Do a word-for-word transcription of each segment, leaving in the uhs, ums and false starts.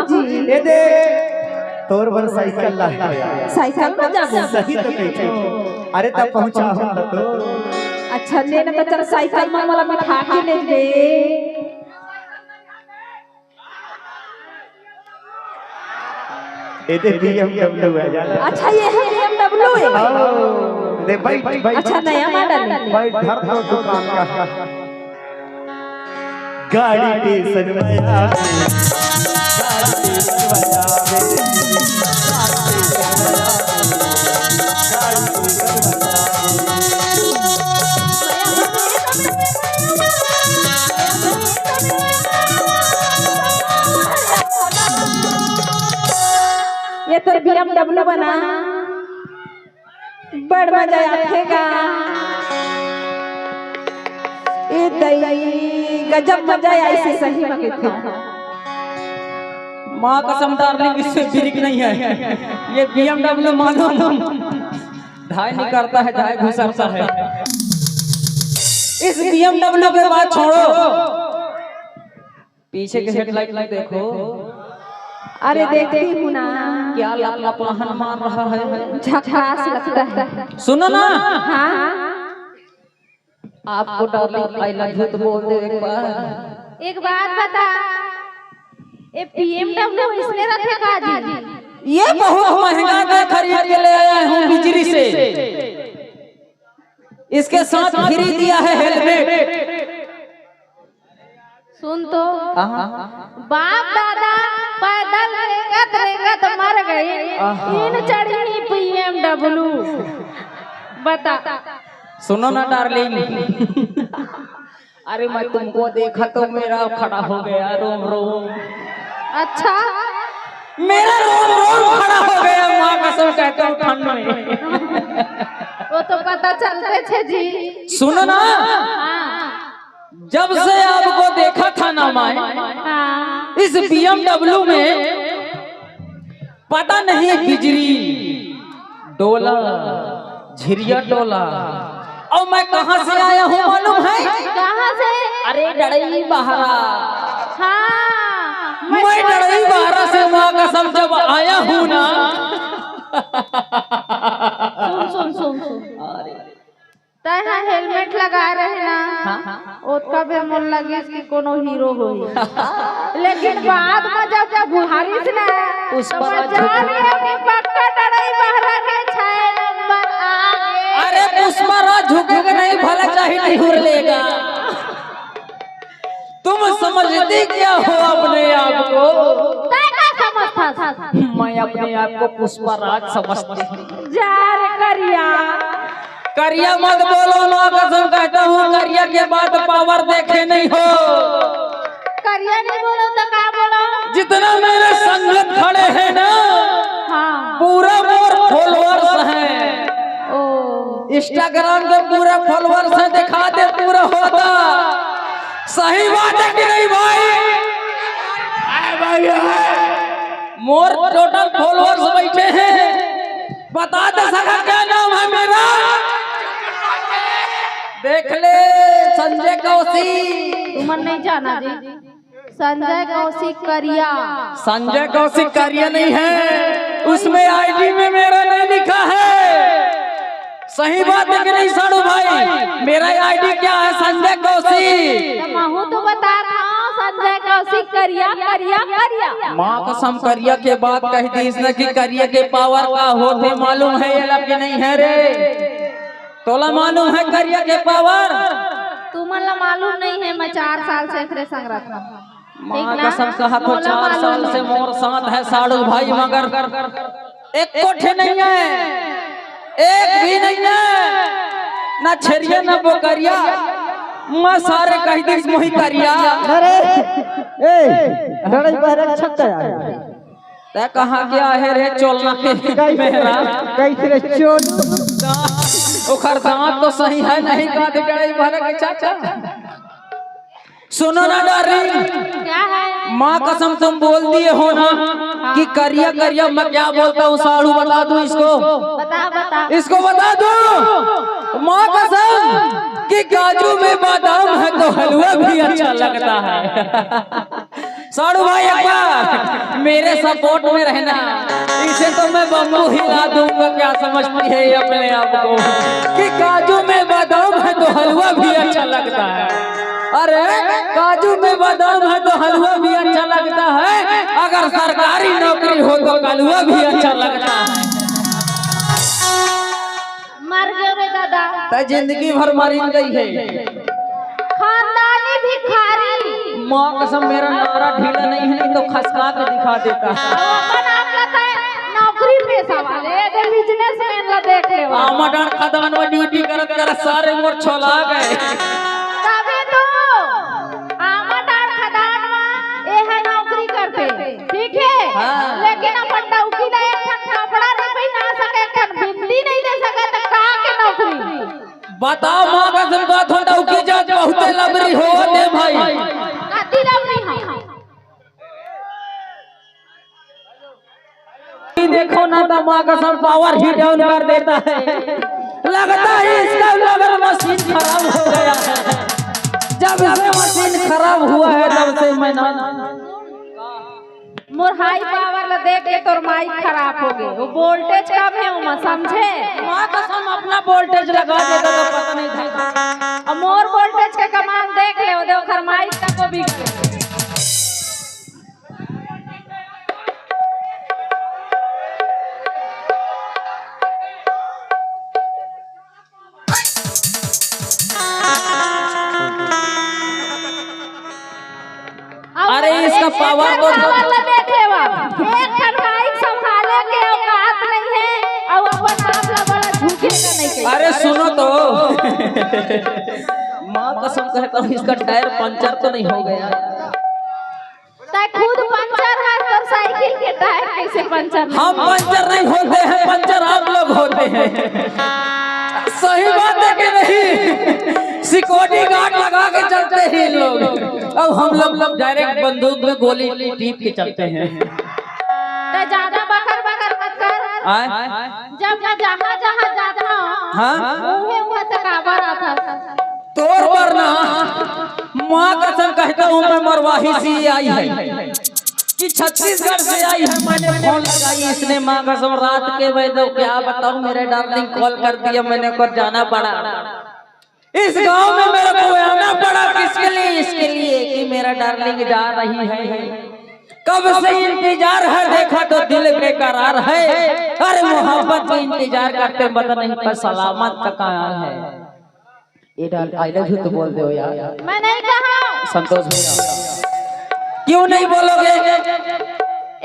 ए दे, तोर बर साइकिल ला। साइकिल म जाबो? सही तो कहिथे। अरे, तब पहुंचा हो तो। अच्छा, ले ना तो चल, साइकिल म मोला बिठा के ले दे। ए दे, बीएमडब्ल्यू है, जाना। अच्छा, ये है बीएमडब्ल्यू है। हाँ, दे, बैठ, बैठ। अच्छा, नया मॉडल है। बैठ, धर दो दुकान का। गाड़ी के सनमया, गाड़ी के सनमया, गाड़ी के सनमया। ये तोर बीएमडब्ल्यू बना, बड़ मजा आथे गा। ए दई, गजब मजा आइसे सही म कहिथंव। माँ कसम डार्लिंग, इससे बिरिक नहीं है। ये बीएमडब्ल्यू मालूम ढाई निकलता है, ढाई घुसरता है। इस बीएमडब्ल्यू के बात छोड़ो, पीछे के हेडलाइट देखो। अरे देखती हूँ ना। क्या लपलपाहन मार रहा है। झकास लगता है। सुनो ना। हाँ। आपको डार्लिंग आई लव यू तो बोल दे एक बार। एक बात बता, ये बीएमडब्ल्यू इसने रखे का जी? ये बहुत महंगा मैं खरीद के ले आया हूँ बिजली से। इसके साथ फ्री दिया है हेलमेट। सुन तो, हाँ। बाप दादा पैदल रेंगत रेंगत मर गए, आहा। इन चढ़ी बीएमडब्ल्यू। बता। सुनो ना डार्लिंग, अरे मैं तुमको देखा तो मेरा खड़ा हो गया रोम रोम। अच्छा। मेरा रोम रोम खड़ा हो गया, माँ कसम कहता हूँ ठंड में। वो तो पता चलते थे जी। सुनो ना। हाँ। जब से आपको देखा था ना मैं, हाँ। इस बीएमडब्ल्यू में, पता नहीं बिजली डोला, झिरिया डोला। और मैं कहाँ से आया हूँ मालूम है? कहाँ से? अरे डड़ई बहरा। हाँ, मैं डड़ई बहरा से माँ कसम जब आया हूँ ना। सुन, सुन, सुन, सुन। अरे। तय हा हेलमेट लगा रहे ना, हाँ। ओतका बेर मोर लगिस कि कोनो हीरो होही। लेकिन बाद में जब, जब बुहारिस ना, पुष्पा तो मैं राज जान झुक- गया कि पक्का डड़ई बहरा के छह नंबर आ गए। अरे पुष्पा राज झुकेगा नहीं, भला चाहे निहुर लेगा। तुम समझती क्या हो अपने आप को? तय का समझता? मैं अपने आप को पुष्पा राज समझती हूँ। जा रे करिया। करिया मत बोलो, माँ कसम कहता हूँ, करिया के बाद पावर देखे नहीं हो। करिया नहीं बोलो तो का बोलो? जितना मेरे संगत खड़े हैं ना, हाँ। पूरा मोर फॉलोअर्स हैं। ओ। इंस्टाग्राम पे पूरा फॉलोअर्स है, दिखा दे पूरा होता। सही बात है कि नहीं भाई? आए भाई, आए। मोर टोटल फॉलोअर्स बैठे हैं, बता दे सका क्या नाम है मेरा? देख ले संजय कौशिक। तुमन नहीं जाना जी, संजय कौशिक करिया। संजय कौशिक करिया नहीं है, उसमें आईडी में मेरा नहीं लिखा है। सही बात है कि नहीं साड़ू भाई? मेरा आईडी क्या है? संजय कौशिक। तो महू तो बता था संजय कौशिक करिया, करिया, करिया। माँ कसम करिया के बात कह दी इसने कि करिया के पावर का होथे मालूम है ये ला कि नहीं है रे? तोला मालूम है करिया के पावर? तुमन ला मालूम नहीं है, मैं चार साल से एकरे संग रखना। माँ ठीक ना? कसम कहा तो मोला चार मालूम साल से नहीं। मोर साथ है साड़ू भाई, मगर एक कोठे नहीं है, एक भी नहीं है, ना छेरिया ना बोकरिया। मैं सारे कह दी मोही करिया। अरे, ए, डड़ई बहरा छक्का यार। तै कहाँ गया है रे चोलना के कैसे, मेहरा? कैसे रे चोल? ओखर दांत तो सही है नहीं का दे डड़ई बहरा के चाचा। सुनो ना डार्लिंग, क्या है? माँ कसम तुम बोल दिए हो ना कि करिया करिया मैं क्या बोलता हूँ, साड़ू बता दूं इसको? बता, बता। इसको बता दूं? माँ कसम कि काजू में बादाम है तो हलवा भी अच्छा लगता है। साड़ू भाई, एक बार मेरे सपोर्ट में रहना, इसे तो मैं बम्बू हिला दूंगा। क्या समझती है ये अपने आप को कि काजू में बादाम है तो हलवा भी अच्छा लगता है। अरे, काजू में बादाम है तो हलवा भी अच्छा लगता है, अगर सरकारी नौकरी हो तो कलुआ भी अच्छा लगता है। मर गयो रे दादा। तै जिंदगी भर मरिन गई है। खानदानी भिखारी। माँ कसम, मेरा नारा ढीला नहीं है, नहीं तो खसका के दिखा देता। अपन आप ला तै नौकरी पेशा वाले, ए दे बिजनेसमैन ला देख ले। आमा डांड खदान में ड्यूटी करत करत सारे मोर छोला गए। तबे तो आमा डांड खदान में ए है नौकरी करते। ठीक है। हाँ। लेकिन अपन डौकी ला एक ठन कपड़ा नहीं पहिना सके, एक ठन बिंदी नहीं दे सके, त का के नौकरी? बताओ, माँ कसम का थो डौकी जात बहुते लबरी हो दे भाई। कति लबरी हो? ये देखो ना, तो माँ कसम पावर ही डाउन कर देता है। लगता है इसका लगन मशीन खराब हो गया है। जब से मशीन खराब हुआ है, तब से मैं ना मोर हाई पावर ला देख के तोर माइक खराब हो गए। वो वोल्टेज कम है ओमा, समझे? माँ कसम अपना वोल्टेज लगा देता तो पता नहीं था। अब मोर वोल्टेज के कमाल देख ले, वो दे ओखर माइक तक को बिगड़ गए। अरे, इसका पावर तो पावर ला देख लेवा। एक ठन माइक संभाले के औकात नहीं है, और अपन बाप ला बड़ा झुके का नहीं कही। अरे सुनो तो, माँ कसम कहता हूँ, इसका टायर पंचर तो नहीं हो गया? तै खुद पंचर है, तो साइकिल के टायर कैसे पंचर नहीं? हम पंचर नहीं होते हैं, पंचर आप लोग होते हैं। सही बात है कि नहीं? सिक्योरिटी गार्ड लगा के चलते हैं इन लोग। अब हम लोग, लोग डायरेक्ट बंदूक में गोली टीप के चलते हैं। तै ज्यादा बकर बकर मत कर। आए? जब मैं जहाँ जहाँ जाता हूँ, हाँ? उहे उहे तक आबर आता। तोर बर ना, माँ कसम कहता हूँ मैं, मरवाही से आई है कि छत्तीसगढ़ से आई है। मैंने फोन लगाई, इसने माँ कसम रात के, मैं तो क्या बताऊँ, मेरे डार्लिंग कॉल कर दिया, मैंने को जाना पड़ा। इस गांव में मेरे को आना पड़ा, किसके लिए? इसके लिए कि मेरा डार्लिंग जा रही है। कब से इंतजार है, देखा तो दिल बेकरार है। अरे मोहब्बत का इंतजार करते, पता नहीं पर सलामत का कहाँ है। ये डाल, आई लव यू तो बोल दो यार। मैं नहीं कहा। संतोष भैया, क्यों नहीं बोलोगे?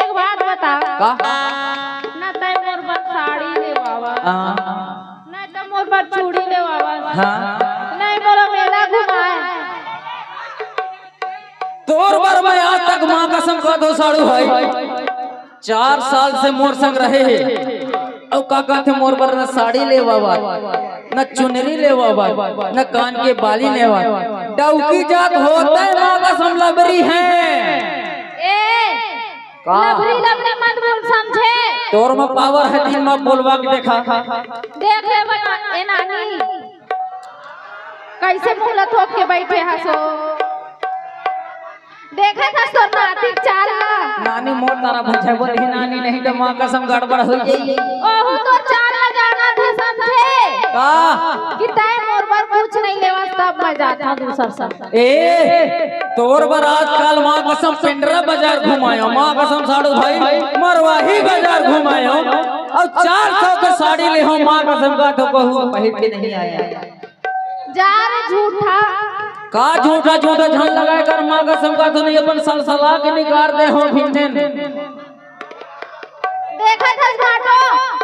एक बात बता। का? ना तै मोर बर साड़ी लेवावा, हाँ। ना तो मोर बर चूड़ी लेवावा, हाँ। नहीं मोला मेला घुमाए। तोर बर मैं आज तक माँ कसम का दो साड़ू भाई। चार साल से मोर संग रहे हे, अउ का कहथे मोर बर न साड़ी लेवावत, न चुनरी लेवावत, न कान के बाली लेवावत। डौकी जात होते माँ कसम लबरी है। ए, का? लबरी लबरी मत बोल, समझे? तोर में पावर है, दिन में बोलवा के देखा। देख ले बना, ए नानी, कैसे मुंह ला थोप के बैठे हसो। देखा था तोर नाती चाल ला। नानी मोर तरफ है, बोली नानी नहीं तो माँ कसम गड़बड़ हो जाई। ओहू तो चाल ला जाना था समझे। का? कि तै मोर बर कुछ नहीं लेवस तब मैं जाता हूँ दूसर संग। ए, तोर बर आजकल माँ कसम पिंडरा बाजार घुमायो, माँ कसम साड़ू भाई मरवाही बाजार घुमायो, अउ चार सौ के साड़ी ले हो माँ कसम का तो कहूँ पहिर के नहीं आया। जा रे झूठा। का झूठा झूठा झन लगाए कर माँ कसम का तो नहीं अपन सलसला के निकाल दे हो भिन्नन। देखा था घाटो,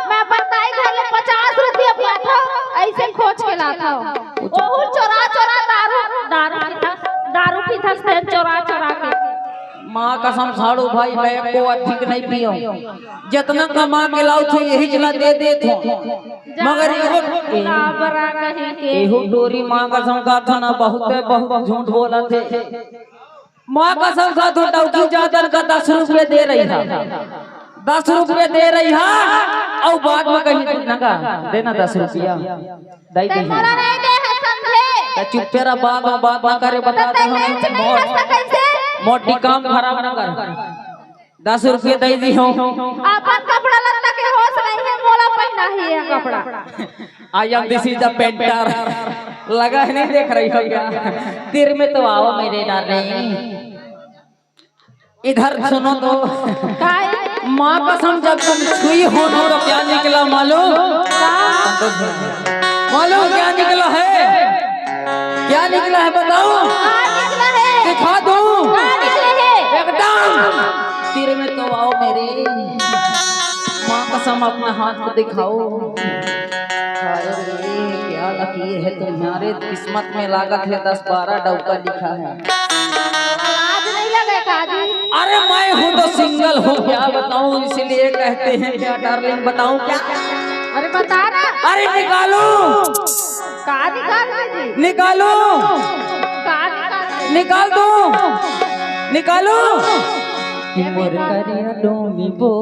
मैं अपन दाई घर ले पचास रुपया पाता, ऐसे खोज के लाता हूँ। ओहू चोरा चोरा दारू, दारू पीता, दारू पीता से चोरा चोरा के। माँ कसम साड़ू भाई, मैं को अधिक नहीं पियो, जितना कमा के लाओ थे यही जिला दे दे थे, मगर एहो, काबरा कहीं के। एहो डोरी माँ कसम का था ना, बहुत बहुत झूठ बोला थे। माँ कसम का तो डौकी जादन का दस रुपये दे रही है, दस रुपये दे रही है, और बाद में कहीं ना का देना दस रुपया। दई तै दे। मोला नहीं दे है समझे। त चुप्पे रह, बात बात ना करे, बता दे हम। मोर, कैसे? मोटी, काम खराब ना कर। दस रुपये दे दी हूँ। अपन कपड़ा लत्ता के होश नहीं है, मोला पहना ही है कपड़ा। I am this is the painter। लगा है, नहीं देख रही हो क्या? तीर में तो आओ मेरे डार्लिंग। इधर सुनो तो। काय? माँ कसम, जब तुम छुई हो ना तो क्या निकला मालूम? का? मालूम क्या निकला है? क्या निकला है बताओ? का निकला है? दिखा दूं? का निकले है? एकदम। तीर में तो आओ मेरे। माँ कसम, अपना हाथ को दिखाओ। हाय रे, क्या लकीर है तुम्हारे, किस्मत में लागत है दस बारह डौका लिखा है। लाज नहीं लगे का जी? अरे, मैं हूँ तो सिंगल हूँ, क्या बताऊँ, इसीलिए कहते हैं क्या डार्लिंग, बताऊँ क्या? अरे बता ना। अरे निकालूं? का निकाल जी? निकालूं? का निकाल? निकाल दूं? निकालूं? कि मोर करिया डोमी बो